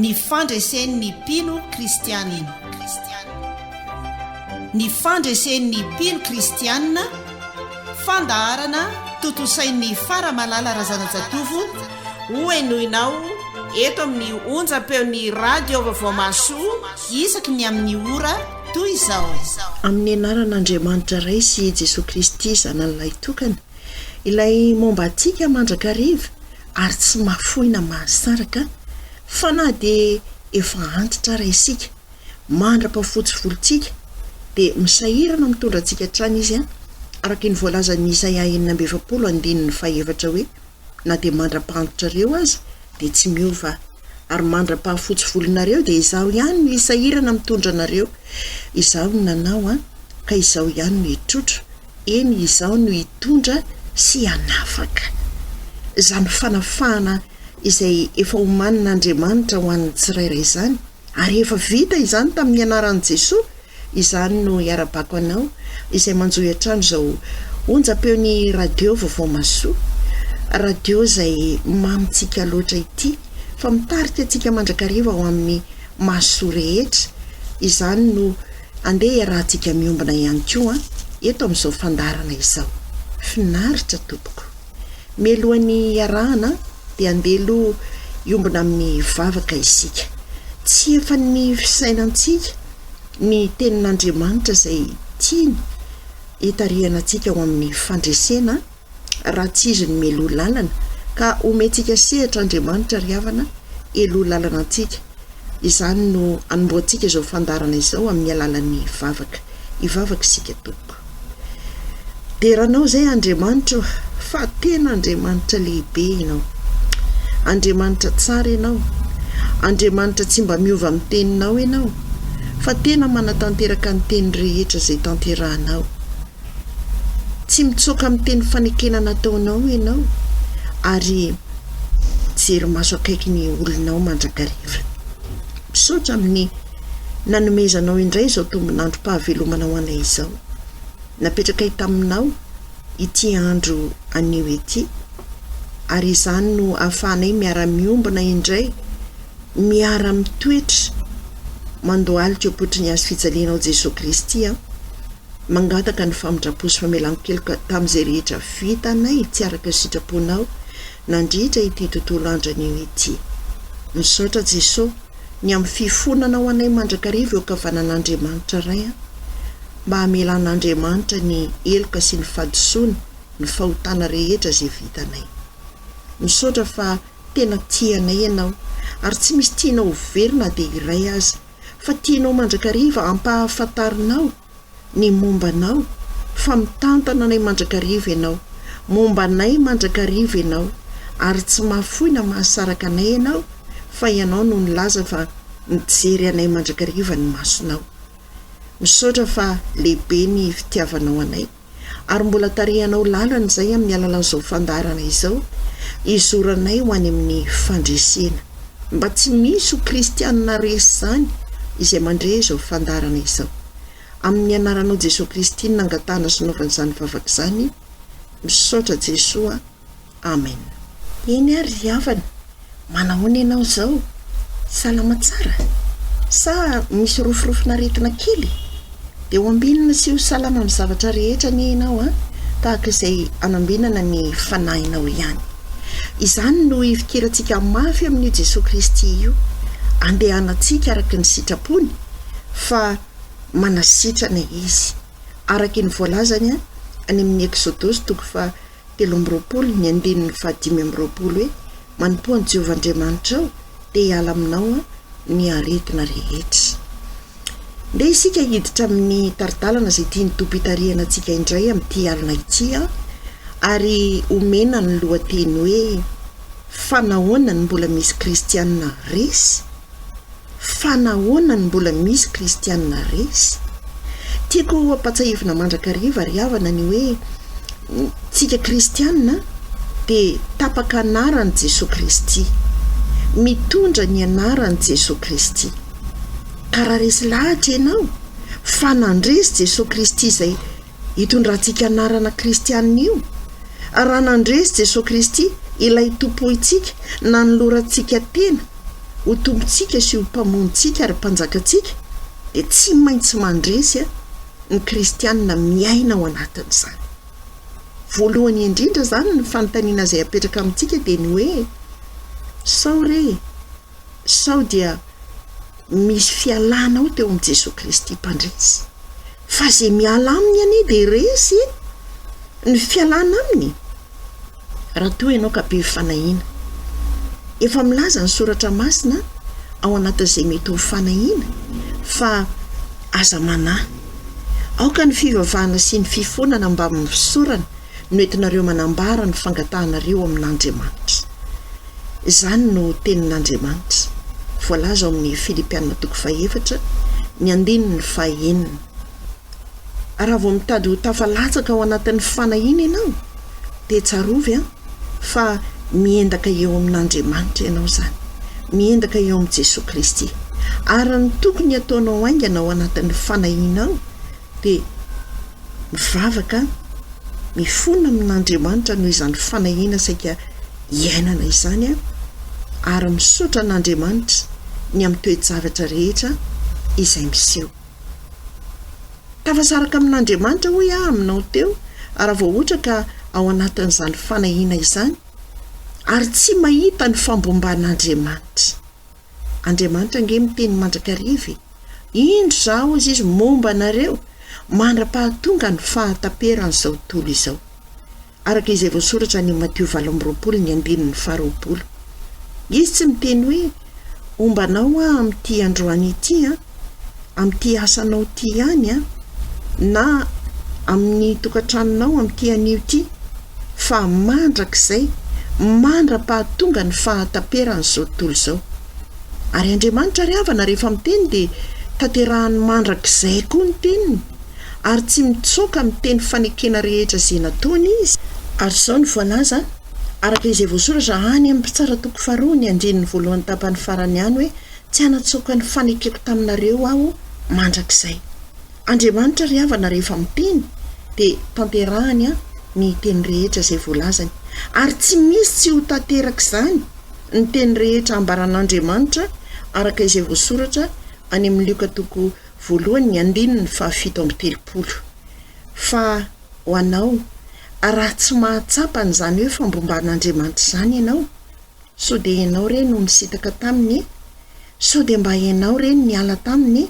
Ny fandresen'ny mpino kristianina. Ny fandresen'ny mpino kristianina, fandaharana tontosain'i Faramalala Razanajatovo, hohenoinao eto amin'ny onjam-peon'ny Radio Vaovao Mahasoa isaky ny amin'ny ora toy izao. Amin'ny anaran'Andriamanitra Ray sy Jesoa Kristy Zanany Lahitokana, Ilay momba antsika mandrakariva ary tsy mahafoy na mahasaraka, fa na dia efa antitra ara isika, mandra-pahafotsy volontsika, dia misahirana mitondra antsika hatrany Izy, araka ny voalazan'i Isaia 46 andininy fahefatra hoe, Na dia mandra-pahantitrareo aza, dia tsy miova Aho, ary mandra-pahafotsy volonareo, dia Izaho ihany no hisahirana mitondra anareo. Izaho no nanao, ka Izaho ihany no hitrotro. Eny, Izaho no hitondra sy hanafaka. Izany fanafahana izay efa omanin'Andriamanitra ho an'ny tsirairay izany, ary efa vita izany tamin'ny anaran'i Jesoa, izany no iarabako anao izay manjohy hatrany izao onjam-peon'ny Radio Vaovao Mahasoa, radio izay mamintsika loatra ity, fa mitarika antsika mandrakariva ho amin'ny mahasoa rehetra. Izany no Andeha iarahantsika miombona ihany koa eto amin'izao fandaharana izao. Finaritra tompoko. Mialohan'ny hiarahana dia andeha aloha hiombona amin'ny vavaka isika. Tsy efan'ny fisainantsika ny tenin'Andriamanitra izay tiany hitarihana antsika ho amin'ny fandresena raha tsy Izy no mialoha lalana, ka omentsika sehatra Andriamanitra ry havana hialoha lalana antsika. Izany no anombohantsika izao fandaharana izao amin'ny alalan'ny vavaka. Hivavaka isika tompoko. Dera Anao izay Andriamanitra o, fa tena Andriamanitra lehibe Ianao. Andriamanitra tsara Ianao. Andriamanitra tsy mba miova amin'ny teninao Ianao, fa tena manatanteraka ny teny rehetra izay tanterahanao. Tsy mitsoaka amin'ny teny fanekena nataonao ianao ary mijery maso akaiky ny olonao mandrakariva. Misaotra amin'ny nanomezanao indray izao tombon'androm-pahavelomana ho anay izao. Napetrakay taminao ity andro anio ity ary izany no ahafahanay miara-miombona indray, miara-mitoetra mandohalika eo am-potry ny hazo fijalianao Jesoa Kristy an. Mangataka ny famindram-po sy famelan-keloka tamin'izay rehetra vitanay tsy araka ny sitraponao nandritra ity tontolo andro anio ity. Misaotra Jesoa ny amin'ny fifonanao anay mandrakariva eo ankavanan'Andriamanitra Ray a! Mba hamelan'Andriamanitra ny heloka sy ny fahadisoana, ny fahotana rehetra izay vitanay. Misaotra fa tena tia anay Ianao ary tsy misy tianao ho very na dia iray aza fa tianao mandrakariva ampahafantarinao ny momba anao fa mitantana anay mandrakariva ianao, momba anay mandrakariva ianao ary tsy mahafoy na mahasaraka anay ianao fa ianao no nilaza fa mijery anay mandrakariva ny masonao. Misaotra fa lehibe ny fitiavanao anay. Ary mbola tarihanao lalana izay amin'ny alalan'izao fandaharana izao, hizoranay ho any amin'ny fandresena. Mba tsy misy ho kristianina resy izany izay mandre izao fandaharana izao. Amin'ny anaranao Jesoa Kristy no nangatahana sy nanaovana izany vavaka izany. Misaotra Jesoa. Amen. Eny ary ry havana, manahoana ianao izao? Salama tsara? Sa misy rofirofin'aretina kely? Dia ho ambinina sy ho salama amin'ny zavatra rehetra anie ianao an, tahaka izay anambinana ny fanahinao ihany. Izany no hifikirantsika mafy amin'io Jesoa Kristy io, andehanantsika araka ny sitrapony fa manasitrana Izy, araka ny voalazany any amin'ny Eksodosy toko faha 23, ny andininy faha-25 hoe, Manompoa an'i Jehovah Andriamanitrao, dia hiala aminao ny aretina rehetra. Ndeha isika hiditra amin'ny tari-dalana izay tian'ny Tompo hitarihana antsika indray amin'ity alina ity, ary omena ny lohateny hoe, Fa nahoana no mbola misy kristiana resy? Fa nahoana no mbola misy kristiana resy? Tiako hampatsahivina mandrakariva ry havana ny hoe tsika kristiana dia tapaka anaran'i Jesoa Kristy. Mitondra ny anaran'i Jesoa Kristy. Ka raha resy lahatra ianao fa nandresy Jesoa Kristy izay Itondrantsika anarana kristianina io. Raha nandresy Jesoa Kristy, ilay Tompointsika, nanolorantsika tena. ho Tompontsika sy ho Mpamonjintsika ary Mpanjakantsika, dia tsy maintsy mandresy ny kristiana miaina ao anatin'izany. Voalohany indrindra izany ny fanontaniana izay apetraka amintsika dia ny hoe, sao re, sao dia misy fialana ao teo amin'i Jesoa Kristy Mpandresy? Fa izay miala aminy anie dia resy e! Ny fialana aminy, raha toa ianao ka be fanahiana. Efa milaza ny soratra masina ao anatin'izay mety ho fanahiana fa aza manahy. Aoka ny fivavahana sy ny fifonana mbamin'ny fisaorana no entinareo manambara ny fangatahanareo amin'Andriamanitra. Izany no tenin'Andriamanitra, voalaza ao amin'ny Filipiana toko fahefatra, ny andininy fahenina. Raha vao mitady ho tafalatsaka ao anatin'ny fanahiana ianao, dia tsarovy an, fa miendaka eo amin'Andriamanitra ianao izany, miendaka eo amin'i Jesoa Kristy. Ary ny tokony hataonao haingana ao anatin'ny fanahianao dia mivavaka, mifona amin'Andriamanitra noho izany fanahiana saika iainana izany ary misaotra an'Andriamanitra ny amin'ny toe-javatra rehetra izay miseho. Tafasaraka amin'Andriamanitra hoy aho aminao teo raha vao ohatra ka ao anatin'izany fanahiana izany ary tsy mahita ny fambomban'Andriamanitra. Andriamanitra ange miteny mandrakariva e! Indro izaho hozy izy momba anareo mandra-pahatonga ny fahataperan'izao tontolo izao. Araka izay voasoratra any Matio 28 ny andininy faharoapolo. Izy tsy miteny hoe homba anao aho amin'ity androany ity an, amin'ity asanao ity ihany an, na amin'ny tokantranonao amin'ity anio ity, fa mandrakizay, mandra-pahatonga ny fahataperan'izao tontolo izao. Ary Andriamanitra ry havana rehefa miteny dia tanterahany mandrakizay koa ny teniny. ary tsy mitsoaka amin'ny teny fanekena rehetra izay nataony izy. Ary izao no voalaza, araka izay voasoratra any amin'ny Mpitsara toko faharoa, ny andininy voalohany tapany farany ihany hoe, Tsy hanatsoaka ny fanekeko taminareo Aho mandrakizay. Andriamanitra ry havana rehefa miteny dia tanterahany ny teny rehetra izay voalazany, ary tsy misy tsy ho tanteraka izany ny teny rehetra ambaran'Andriamanitra araka izay voasoratra any amin'ny Lioka toko voalohany ny andininy fahafito amby 30. Fa ho anao, raha tsy mahatsapa an'izany hoe fambomban'Andriamanitra izany ianao, sao dia ianao re no nisintaka taminy e? Sao dia mba ianao re no niala taminy e?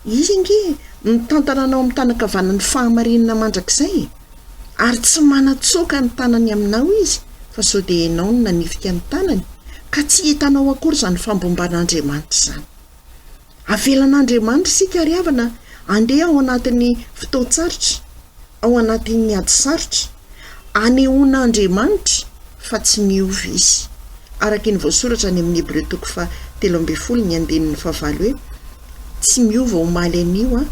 Izy ange mitantana anao amin'ny tanan-kavanan'ny fahamarinana mandrakizay e! Ary tsy manatsoaka ny tanany aminao izy, fa sao dia ianao no nanifika ny tanany, ka tsy hitanao akory izany fambomban'Andriamanitra izany. Avelan'Andriamanitra isika ry havana handeha ao anatin'ny fotoan-tsarotra, ao anatin'ny ady sarotra. Anehoan'Andriamanitra fa tsy miova Izy. Araka ny voasoratra any amin'ny Hebreo toko faha 13 ny andininy fahavalo hoe, Tsy miova omaly anio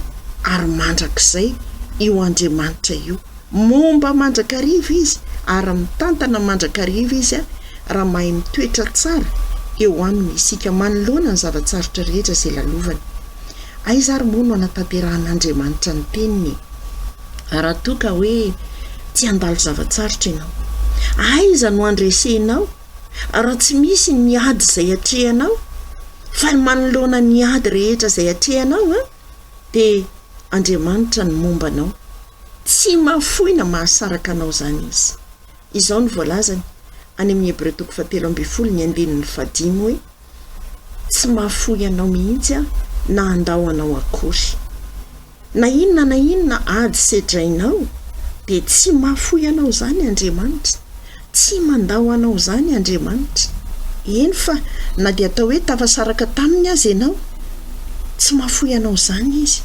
ary mandrakizay io Andriamanitra io. Momba mandrakariva Izy ary mitantana mandrakariva Izy raha mahay mitoetra tsara eo Aminy isika manoloana ny zava-tsarotra rehetra izay lalovany. Aiza ary moa no hanatanterahan'Andriamanitra ny Teniny e? Raha toa ka hoe tsy handalo zava-tsarotra ianao. Aiza no handresenao raha tsy misy ny ady izay atrehanao? Fa ny manoloana ny ady rehetra izay atrehanao dia Andriamanitra no momba anao. Tsy mahafoy na mahasaraka anao izany Izy. Izao no voalazany any amin'ny Hebreo toko fahatelo ambin'ny folo ny andininy fahadimy hoe, Tsy mahafoy anao mihitsy Aho na handao anao akory. Na inona na inona ady sedrainao dia tsy mahafoy anao izany Andriamanitra. Tsy mandao anao izany Andriamanitra. Eny fa na dia atao hoe tafasaraka taminy aza ianao, tsy mahafoy anao izany Izy.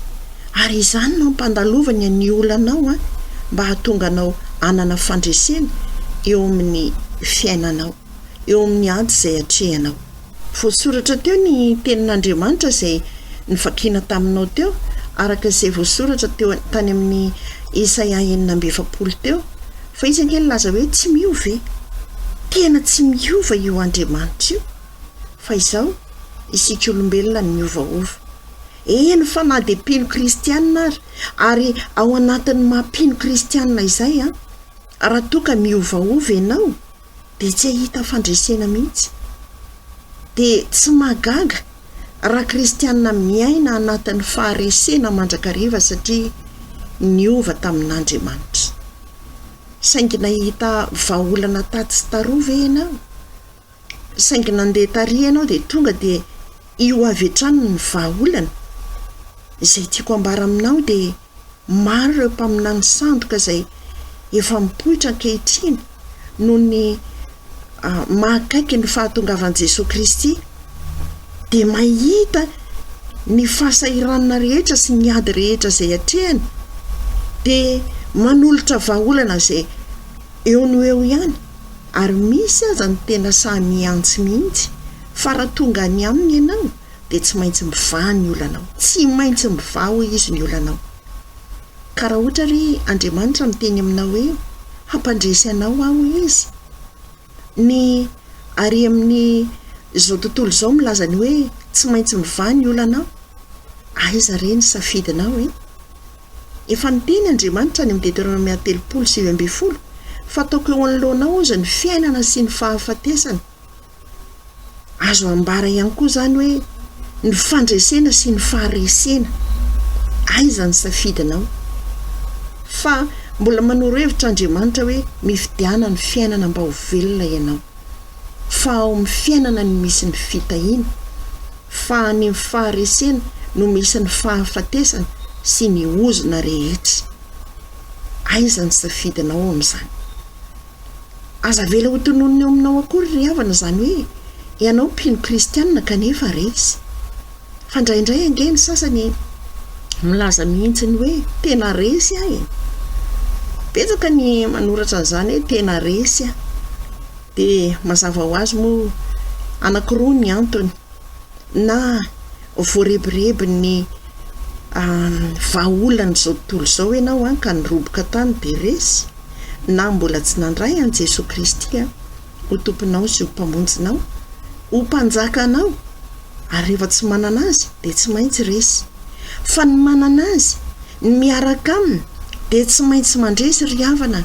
Ary izany no ampandalovany ny olanao mba hahatonga anao hanana fandresena eo amin'ny fiainanao, eo amin'ny ady izay atrehanao. Voasoratra teo ny tenin'Andriamanitra izay novakiana taminao teo, araka izay voasoratra teo tany amin'ny Isaia 46 teo. Fa izy ange nilaza hoe tsy miova e! Tena tsy miova io Andriamanitra io. Fa izao, isika olombelona no miovaova. Eny fa na dia mpino kristiana ary, ary ao anatin'ny maha mpino kristiana izay an, raha toa ka miovaova ianao dia tsy hahita fandresena mihitsy. Dia tsy mahagaga raha kristiana miaina anatin'ny faharesena mandrakariva satria niova tamin'Andriamanitra. Saingy nahita vahaolana tatsy sy taroa ve ianao? Saingy nandeha tary ianao dia tonga dia io avy hatrany ny vahaolana. Izay tiako ambara aminao dia maro ireo mpaminany sandoka izay efa mipoitra ankehitriny noho ny maha akaiky ny fahatongavan'i Jesoa Kristy dia mahita ny fahasahiranana rehetra sy ny ady rehetra izay atrehany dia manolotra vahaolana izay eo no eo ihany ary misy aza ny tena sahy mihantsy mihitsy fa raha tonga any aminy ianao dia tsy maintsy mivaha ny olanao, tsy maintsy mivaha hoy izy ny olanao. Ka raha ohatra ary Andriamanitra miteny aminao hoe hampandresy anao aho hoy izy, ny ary amin'ny izao tontolo izao milaza ny hoe tsy maintsy mivaha ny olanao, aiza re ny safidinao e? Efa niteny Andriamanitra any amin'ny Deteronomia 30:19 fa ataoko eo anoloanao hozy ny fiainana sy ny fahafatesana. Azo ambara ihany koa izany hoe ny fandresena sy ny faharesena. Aiza ny safidinao? Fa mbola manoro hevitra Andriamanitra hoe mifidiana ny fiainana mba ho velona ianao. Fa ao amin'ny fiainana no misy ny fitahiana, fa any amin'ny faharesena no misy ny fahafatesana sy ny ozona rehetra. Aiza ny safidinao amin'izany? Aza avela ho tononina eo aminao akory ry havana izany hoe ianao mpino kristianina kanefa resy. Fa indraindray ange ny sasany milaza mihitsy ny hoe tena resy aho e. Betsaka ny manoratra an'izany hoe tena resy aho. Dia mazava ho azy moa anankiroa ny antony. Na voarebirebin'ny vahaolan'izao tontolo izao ianao ka niroboka tany dia resy, na mbola tsy nandray an'i Jesoa Kristy ho Tomponao sy ho Mpamonjinao, ho Mpanjakanao, ary rehefa tsy manana Azy dia tsy maintsy resy. Fa ny manana Azy, ny miaraka Aminy dia tsy maintsy mandresy ry havana a!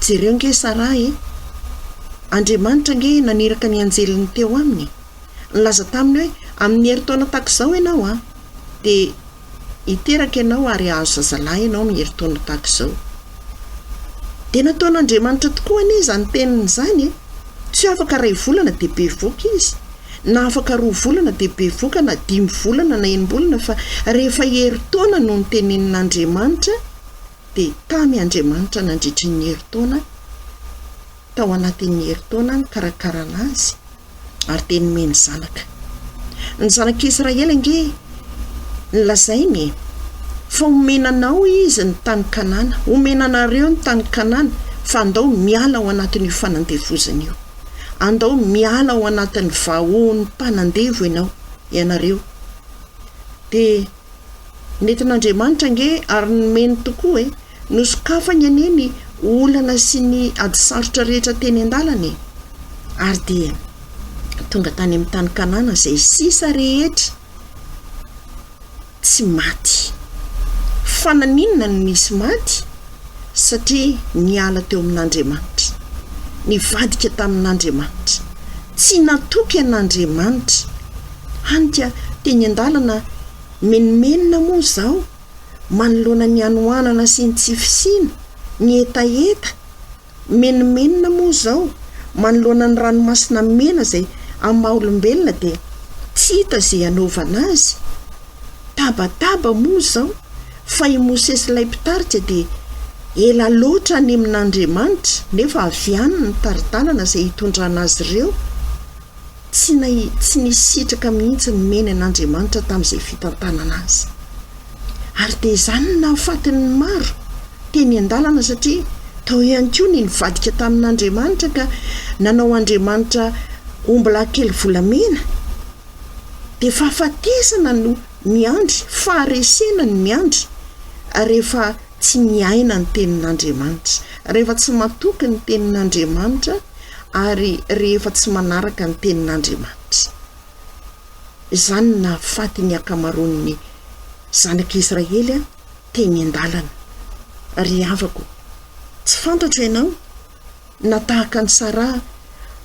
Jereo nge Saraha e! Andriamanitra ange naniraka ny anjeliny teo aminy e! Nilaza taminy hoe, Amin'ny herintaona tahaka izao ianao an, dia hiteraka ianao ary hahazo zazalahy ianao amin'ny herintaona tahaka izao. Dia nataon'Andriamanitra tokoa anie izany teniny izany e! Tsy hoe afaka iray volana dia bevoka izy, na afaka roa volana dia bevoka, na dimy volana na enim-bolana, fa rehefa herintaona no notenenin'Andriamanitra dia tamy Andriamanitra nandritry ny herintaona, tao anatin'ny herintaona nikarakarana azy. ary dia nomeny zanaka. Ny zanak'Israely ange nolazainy e, fa homena anao izy ny tany Kanana, homena anareo ny tany Kanana, fa andao miala ao anatin'io fanandevozana io. Andao miala ao anatin'ny vahohon'ny mpanandevo ianao, ianareo. Dia nentin'Andriamanitra ange ary nomeny tokoa e. Nosokafany anie ny olana sy ny ady sarotra rehetra teny an-dalana e! Ary dia tonga tany amin'ny tany Kanana izay sisa rehetra tsy maty. Fa naninona no nisy maty? Satria niala teo amin'Andriamanitra. Nivadika tamin'Andriamanitra. Tsy natoky an'Andriamanitra. Hany ka teny an-dalana menomenona moa izao manoloana ny hanoanana sy ny tsy fisiana, ny hetaheta, menomenona moa izao manoloana ny ranomasina mena izay amin'ny maha olombelona dia tsy hita izay hanaovana azy, tabataba moa izao fa i Mosesy ilay mpitarika dia ela loatra any amin'Andriamanitra nefa avy any ny tari-dalana izay hitondrana azy ireo. Tsy nahi, tsy nisy sitraka mihitsy nomeny an'Andriamanitra tamin'izay fitantanana azy. Ary dia izany no nahafaty ny maro teny an-dalana satria tao ihany koa ny nivadika tamin'Andriamanitra ka nanao Andriamanitra ombilahy kely volamena. Dia fahafatesana no miandry, faharesena no miandry rehefa tsy miaina ny tenin'Andriamanitra, rehefa tsy matoky ny tenin'Andriamanitra. ary rehefa tsy manaraka ny tenin'Andriamanitra. Izany no nahafaty ny ankamaroan'ny zanak'Israely teny an-dalana. Ry havako, tsy fantatro ianao na tahaka an'i Saraha.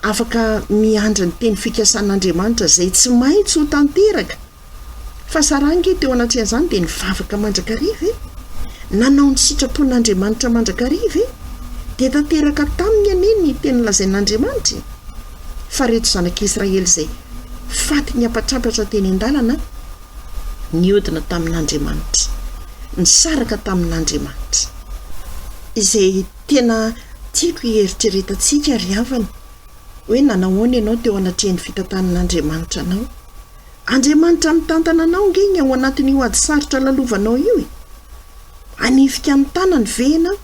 afaka miandry ny teny fikasan'Andriamanitra izay tsy maintsy ho tanteraka. Fa Saraha ange teo anatrehan'izany dia nivavaka mandrakariva e! Nanao ny sitrapon'Andriamanitra mandrakariva e! Dia tanteraka taminy anie ny teny lazain'Andriamanitra e! Fa ireto zanak'Israely izay faty niampatrampatra teny an-dalana niodina tamin'Andriamanitra, nisaraka tamin'Andriamanitra. Izay tena tiako hieritreretantsika ry havana, hoe nanahoana ianao teo anatrehan'ny fitantanan'Andriamanitra anao? Andriamanitra mitantana anao ange ny ao anatin'io ady sarotra lalovanao io e! Hanifika ny tanany ve ianao?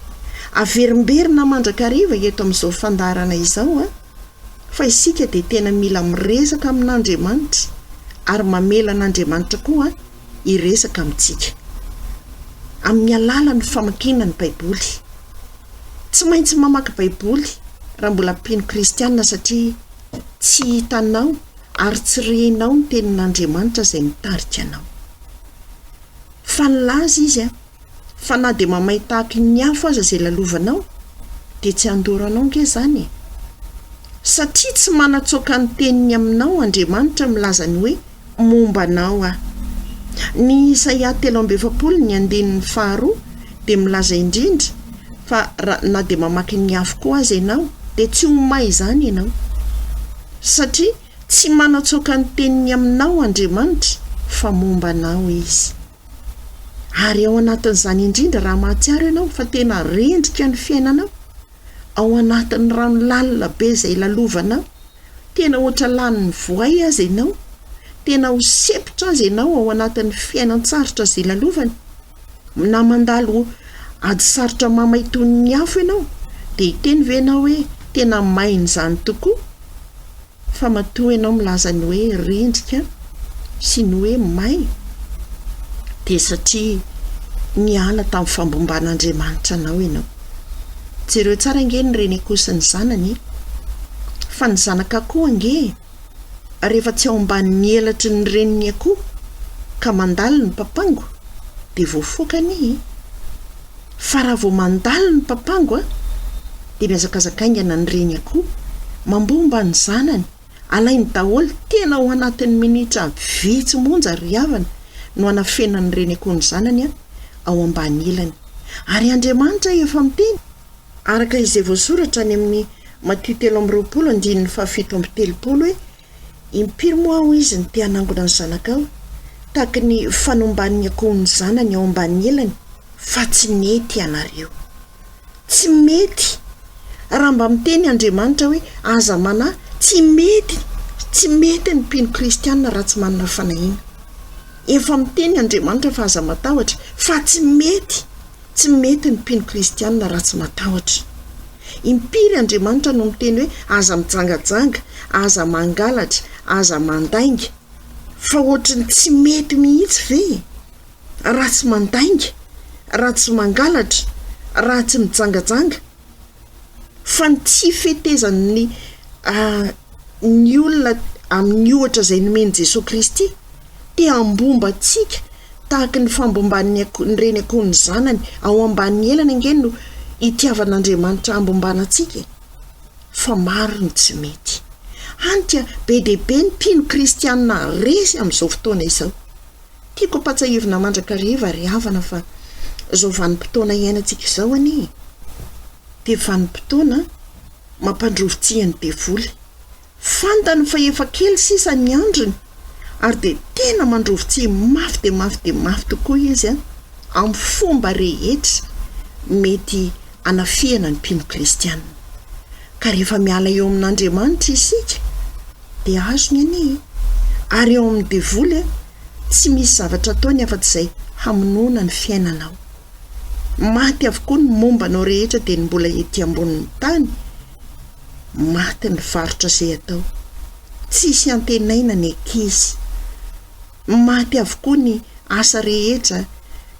Averimberina mandrakariva eto amin'izao fandaharana izao an! Fa isika dia tena mila miresaka amin'Andriamanitra ary mamela an'Andriamanitra koa hiresaka amintsika. Amin'ny alalan'ny famakiana ny Baiboly. Tsy maintsy mamaky Baiboly raha mbola mpino kristiana satria tsy hitanao ary tsy renao ny tenin'Andriamanitra izay mitarika anao. Fa nilaza izy an, fa na dia mamay tahaky ny afo aza izay lalovanao dia tsy handoro anao nge izany e! Satria tsy manatsoaka ny teniny aminao Andriamanitra milaza ny hoe momba anao aho. Ny Isaia 43 ny andininy faharoa dia milaza indrindra fa raha na dia mamaky ny afo koa aza ianao dia tsy ho may izany ianao. Satria tsy manatsoaka ny teniny aminao Andriamanitra fa momba anao Izy. Ary ao anatin'izany indrindra raha mahatsiaro ianao fa tena rendrika ny fiainanao, ao anatin'ny rano lalina be izay lalovanao, tena ohatra lanin'ny voay aza ianao, tena ho sempotra aza ianao ao anatin'ny fiainan-tsarotra izay lalovana, na mandalo ady sarotra mamay toy ny afo ianao, dia hiteny ve ianao hoe tena main'izany tokoa? Fa matoa ianao milaza ny hoe rendrika sy ny hoe may dia satria niala tamin'ny fambomban'Andriamanitra anao ianao. Jereo tsara ange ny reny akoho sy ny zanany e! Fa ny zanak'akoho ange rehefa tsy ao ambanin'ny elatry ny reniny akoho ka mandalo ny papango dia voafoaka anie e! Fa raha vao mandalo ny papango a, dia mihazakazaka haingana ny reny akoho, mambomba ny zanany, alainy daholo, tena ao anatin'ny minitra vitsy monja ry havana no anafenan'ny reny akoho ny zanany a, ao ambany elany. Ary Andriamanitra efa miteny, araka izay voasoratra any amin'ny Matio 23 andininy faha 37 hoe, Impiry moa hoy izy no te hanangona ny zanakao, tahaky ny fanomban'ny akoho ny zanany ao ambanin'ny elany, fa tsy nety ianareo. Tsy mety. Raha mba miteny Andriamanitra hoe aza manahy, tsy mety, tsy mety ny mpino kristiana raha tsy manana fanahiana. Efa miteny Andriamanitra fa aza matahotra, fa tsy mety. Tsy mety ny mpino kristianina raha tsy matahotra. Impiry Andriamanitra no miteny hoe aza mijangajanga, aza mangalatra, aza mandainga. Fa ohatry ny tsy mety mihitsy ve e? Raha tsy mandainga, raha tsy mangalatra, raha tsy mijangajanga. Fa ny tsy fetezan'ny ny olona amin'ny ohatra izay nomen'i Jesoa Kristy, te hambomba antsika tahaka ny fambomban'ny akoho, ny reny akoho ny zanany ao ambanin'ny elany ange no itiavan'Andriamanitra hambombana antsika e! Fa maro ny tsy mety. Hany ka be dia be ny mpino kristianina resy amin'izao fotoana izao. Tiako ampatsahivina mandrakariva ry havana fa izao vanim-potoana iainantsika izao anie dia vanim-potoana mampandrovitsihy ny devoly. Fantany fa efa kely sisa ny androny ary dia tena mandrovitsihy mafy dia mafy dia mafy tokoa izy amin'ny fomba rehetra mety hanafihana ny mpino kristiana. Ka rehefa miala eo amin'Andriamanitra isika dia azony anie e! Ary eo amin'ny devoly tsy misy zavatra ataony afa-tsy izay hamonoana ny fiainanao. Maty avokoa ny momba anao rehetra dia ny mbola ety ambonin'ny tany, maty ny varotra izay atao. Tsisy antenaina ny ankizy. Maty avokoa ny asa rehetra,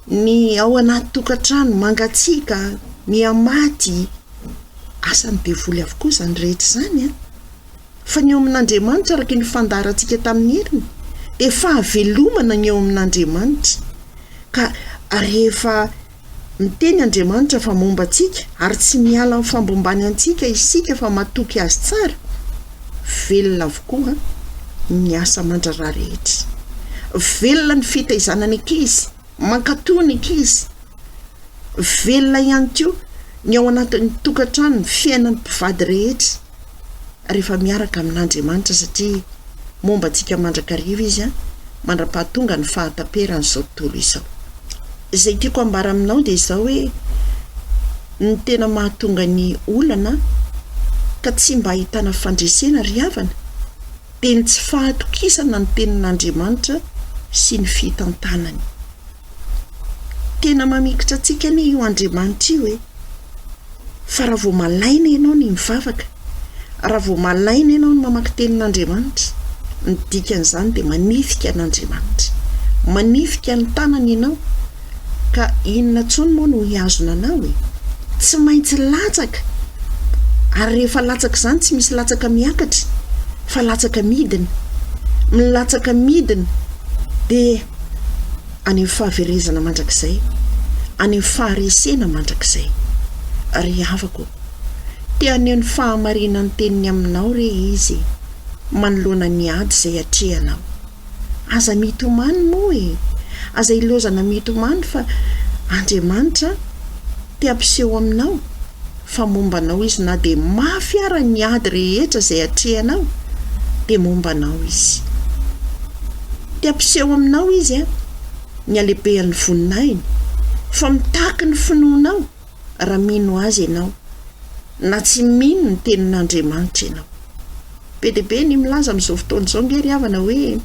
ny ao anaty tokantrano mangatsiaka, miha-maty. Asan'ny devoly avokoa izany rehetra izany an! Fa ny eo amin'Andriamanitra araka ny fandaharantsika tamin'ny heriny dia fahavelomana ny eo amin'Andriamanitra. Ka rehefa miteny Andriamanitra fa momba antsika ary tsy miala amin'ny fambombany antsika isika fa matoky Azy tsara. Velona avokoa ny asa aman-draharaha rehetra. Velona ny fitaizana ny ankizy, mankatò ny ankizy. Velona ihany koa ny ao anatin'ny tokantrano, ny fiainan'ny mpivady rehetra rehefa miaraka amin'Andriamanitra satria momba antsika mandrakariva Izy mandra-pahatonga ny fahataperan'izao tontolo izao. Izay tiako ambara aminao dia izao hoe ny tena mahatonga ny olana ka tsy mba ahitana fandresena ry havana dia ny tsy fahatokisana ny tenin'Andriamanitra sy ny fitantanany. Tena mamikitra antsika anie io Andriamanitra io e! Fa raha vao malaina ianao ny mivavaka, raha vao malaina ianao ny mamaky tenin'Andriamanitra, ny dikan'izany dia manifika an'Andriamanitra. Manifika ny tanany ianao, ka inona intsony moa no hihazona anao e? Tsy maintsy latsaka! Ary rehefa latsaka izany tsy misy latsaka miakatra fa latsaka midina. Milatsaka midina dia. any amin'ny fahaverezana mandrakizay, any amin'ny faharesena mandrakizay. Ry havako ô, te haneho ny fahamarinan'ny teniny aminao re Izy manoloana ny ady izay atrehanao. Aza mitomany moa e! Aza ilaozana mitomany fa Andriamanitra te hampiseho aminao fa momba anao Izy na dia mafy ara ny ady rehetra izay atrehanao dia momba anao Izy. Te hampiseho aminao Izy ny halehibehan'ny voninahiny fa mitaky ny finoanao raha mino Azy ianao na tsy mino ny tenin'Andriamanitra ianao. Be dia be ny milaza amin'izao fotoana izao ange ry havana hoe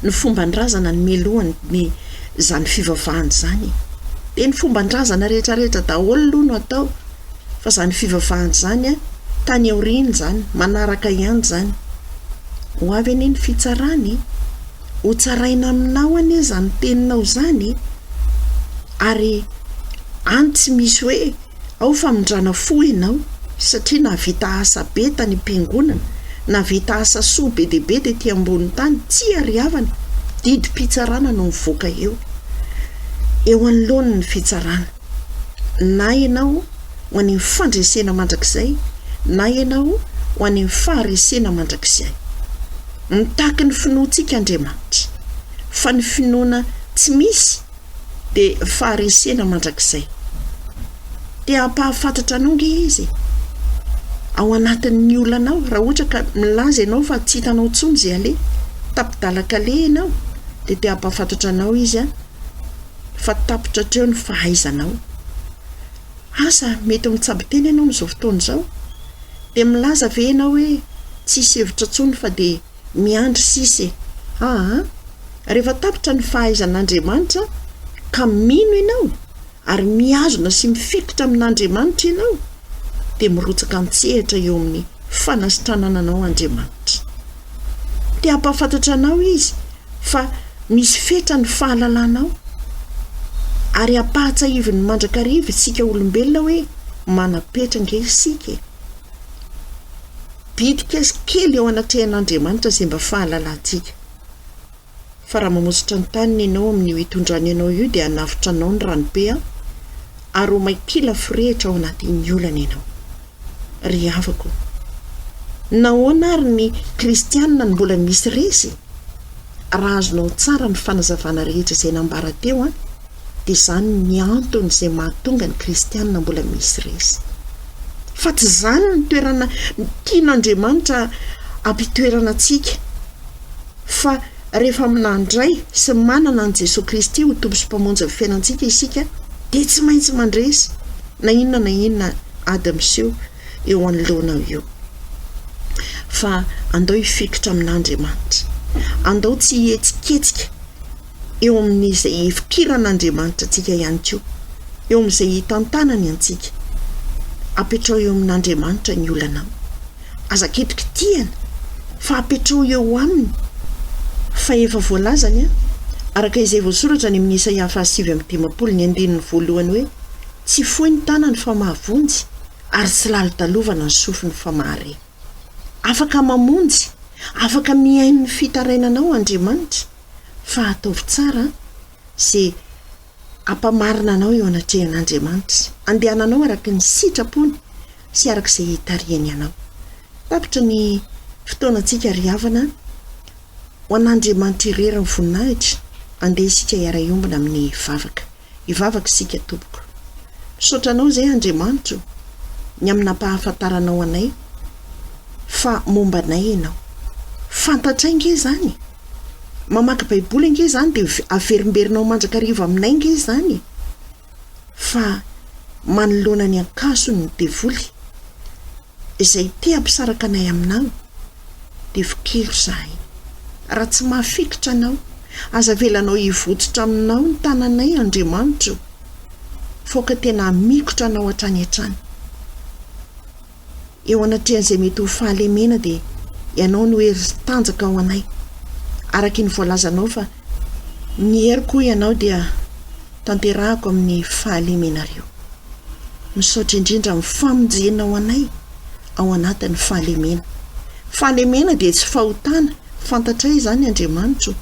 ny fomban-drazana no mialoha ny izany fivavahana izany e. Dia ny fomban-drazana rehetra rehetra daholo aloha no atao fa izany fivavahana izany an, tany aoriana izany, manaraka ihany izany. Ho avy anie ny fitsarana e. Ho tsaraina aminao anie izany teninao izany e. Ary any tsy misy hoe Ao famindrana fo ianao satria nahavita asa be tany am-piangonana, nahavita asa soa be dia be tety ambony tany, tsia ry havana, didim-pitsarana no mivoaka eo. Eo anoloany ny fitsarana. Na ianao ho any amin'ny fandresena mandrakizay, na ianao ho any amin'ny faharesena mandrakizay. Mitaky ny finoantsika Andriamanitra, fa ny finoana tsy misy dia faharesena mandrakizay. Te hampahafantatra anao nge izy e! Ao anatin'ny olanao, raha ohatra ka milaza ianao fa tsy hitanao intsony izay aleha, tapi-dalan-kaleha ianao, dia te hampahafantatra anao izy fa tapitra hatreo ny fahaizanao. Asa, mety mitsabo tena ianao amin'izao fotoana izao, dia milaza ve ianao hoe tsisy hevitra intsony fa dia Miandry sisa e! Aa! Rehefa tapitra ny fahaizan'Andriamanitra ka mino ianao ary mihazona sy mifikitra amin'Andriamanitra ianao dia mirotsaka an-tsehatra eo amin'ny fanasitranana anao Andriamanitra. Te hampahafantatra anao Izy fa misy fetra ny fahalalanao ary ampahatsahiviny mandrakariva isika olombelona hoe manam-petra ange isika e! Bitika sy kely eo anatrehan'Andriamanitra izay mba fahalalantsika. Fa raha mamositra ny taniny ianao amin'io itondrany anao io dia hanavotra anao ny ranobe an, ary ho may kila forehitra ao anatin'ny olana ianao. Ry havako ô! Nahoana ary ny kristianina no mbola misy resy? Raha azonao tsara ny fanazavana rehetra izay nambara teo an, dia izany ny antony izay mahatonga ny kristiana mbola misy resy. Fa tsy izany ny toerana tian'Andriamanitra hampitoerana antsika, fa rehefa nandray sy manana an'i Jesoa Kristy ho Tompo sy Mpamonjy ny fiainantsika isika dia tsy maintsy mandresy na inona na inona ady miseho eo anoloanao eo. Fa andao hifikitra amin'Andriamanitra. Andao tsy hihetsiketsika eo amin'izay ifikiran'Andriamanitra antsika ihany koa, eo amin'izay itantanany antsika. Apetraho eo amin'Andriamanitra ny olanao. Aza kitikitihana, fa apetraho eo Aminy. Fa efa voalazany, araka izay voasoratra any amin'ny Isaia faha 59 ny andininy voalohany hoe, Tsy fohy ny tanany fa mahavonjy, ary tsy lalodalovana ny sofiny fa mahare. Afaka mamonjy, afaka mihaino ny fitarainanao Andriamanitra, fa ataovy tsara ze hampamarina anao eo anatrehan'Andriamanitra, andehananao araka ny sitrapony sy araka izay hitarihany anao. Tapitra ny. fotoanantsika ry havana. Ho an'Andriamanitra irery ny voninahitra, andeha isika hiara-hiombona amin'ny vavaka. Hivavaka isika tompoko. Misaotra anao izay Andriamanitro ny amin'ny nampahafantaranao anay fa momba anay ianao. Fantatray nge izany e! Mamaky baiboly ange izany dia averimberinao mandrakariva aminay nge izany e! Fa manoloana ny ankason'ny devoly izay te hampisaraka anay aminao dia vokiry izahay. Raha tsy mahafikitra anao, aza avelanao hivotsitra aminao ny tananay Andriamanitro fa aoka tena hamikotra anao hatrany hatrany. Eo anatrehan'izay mety ho fahalemena dia Ianao no hery sy tanjaka ho anay. Araky ny voalazanao fa ny heriko hoy Ianao dia tanterahako amin'ny fahalemenareo. Misaotra indrindra amin'ny famonjenao anay ao anatin'ny fahalemena. Fahalemena dia tsy fahotana, fantatray izany Andriamanitro,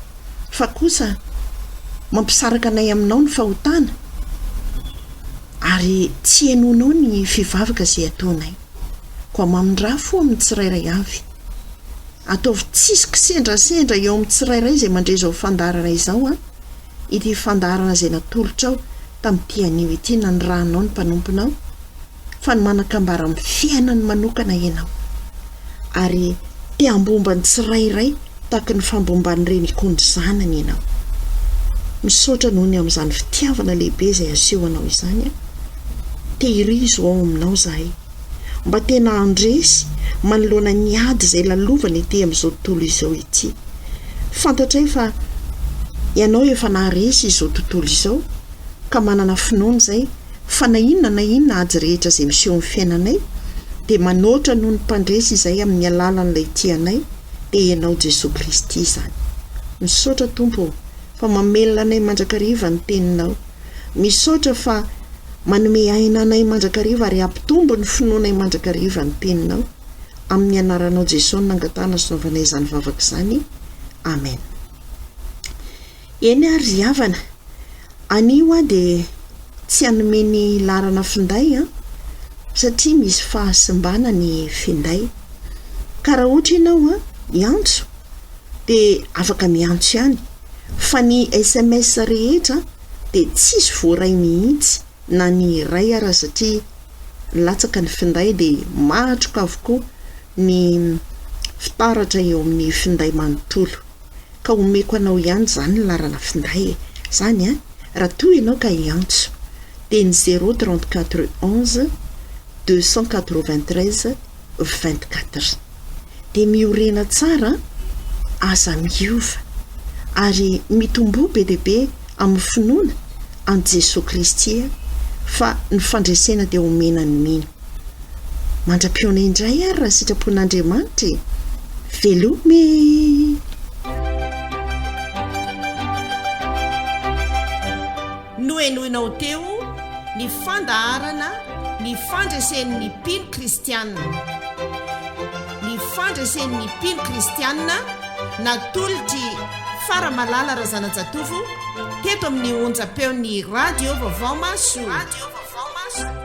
fa kosa mampisaraka anay aminao ny fahotana ary tsy henoinao ny fivavaka izay ataonay. Koa mamindrà fo amin'ny tsirairay avy. Ataovy tsisy kisendrasendra eo amin'ny tsirairay izay mandre izao fandaharana izao an, ity fandaharana izay natolotrao tamin'ity anio ity nanirahanao ny mpanomponao, fa ny manan-kambara amin'ny fiainany manokana ianao, ary te hambomba ny tsirairay tahaky ny fambomban'ny reny koa ny zanany ianao. Misaotra noho ny amin'izany fitiavana lehibe izay asehonao izany aho. Tehirizo ao aminao izahay, mba tena handresy manoloana ny ady izay lalovana ety amin'izao tontolo izao ity. Fantatray fa Ianao efa naharesy izao tontolo izao, ka manana finoana izay fa na inona na inona ady rehetra izay miseho amin'ny fiainanay dia manoatra noho ny mpandresy izay amin'ny alalan'ilay tia anay dia Ianao Jesoa Kristy izany. Misaotra Tompo ô fa mamelona anay mandrakariva ny teninao. Misaotra fa manome aina anay mandrakariva ary hampitombo ny finoanay mandrakariva ny teninao. Amin'ny anaranao Jesoa no nangatahana sy naovanay izany vavaka izany. Amen. Eny ary ry havana, anio aho dia tsy hanome ny laharana finday an, satria misy fahasimbana ny finday. Ka raha ohatra ianao an, hiantso dia afaka miantso ihany, fa ny sms rehetra dia tsisy voaray mihitsy na ny iray ara satria latsaka ny finday dia matroka avokoa ny fitaratra eo amin'ny finday manontolo. Ka omeko anao ihany izany ny laharana finday e! Izany an! Raha toa ianao ka hiantso dia ny zéro 34 11 293 24. Dia miorena tsara an! Aza miova! Ary mitomboa be dia be amin'ny finoana an'i Jesoa Kristy fa ny fandresena dia omena ny mino. Mandra-pihaona indray ary raha sitrapon'Andriamanitra e! Veloma e! Nohenoinao teo ny fandaharana Ny fandresen'ny mpino kristiana. Ny fandresen'ny mpino kristiana natolotr'i Faramalala Razanajatovo teto amin'ny onjam-peon'ny Radio Vaovao Mahasoa.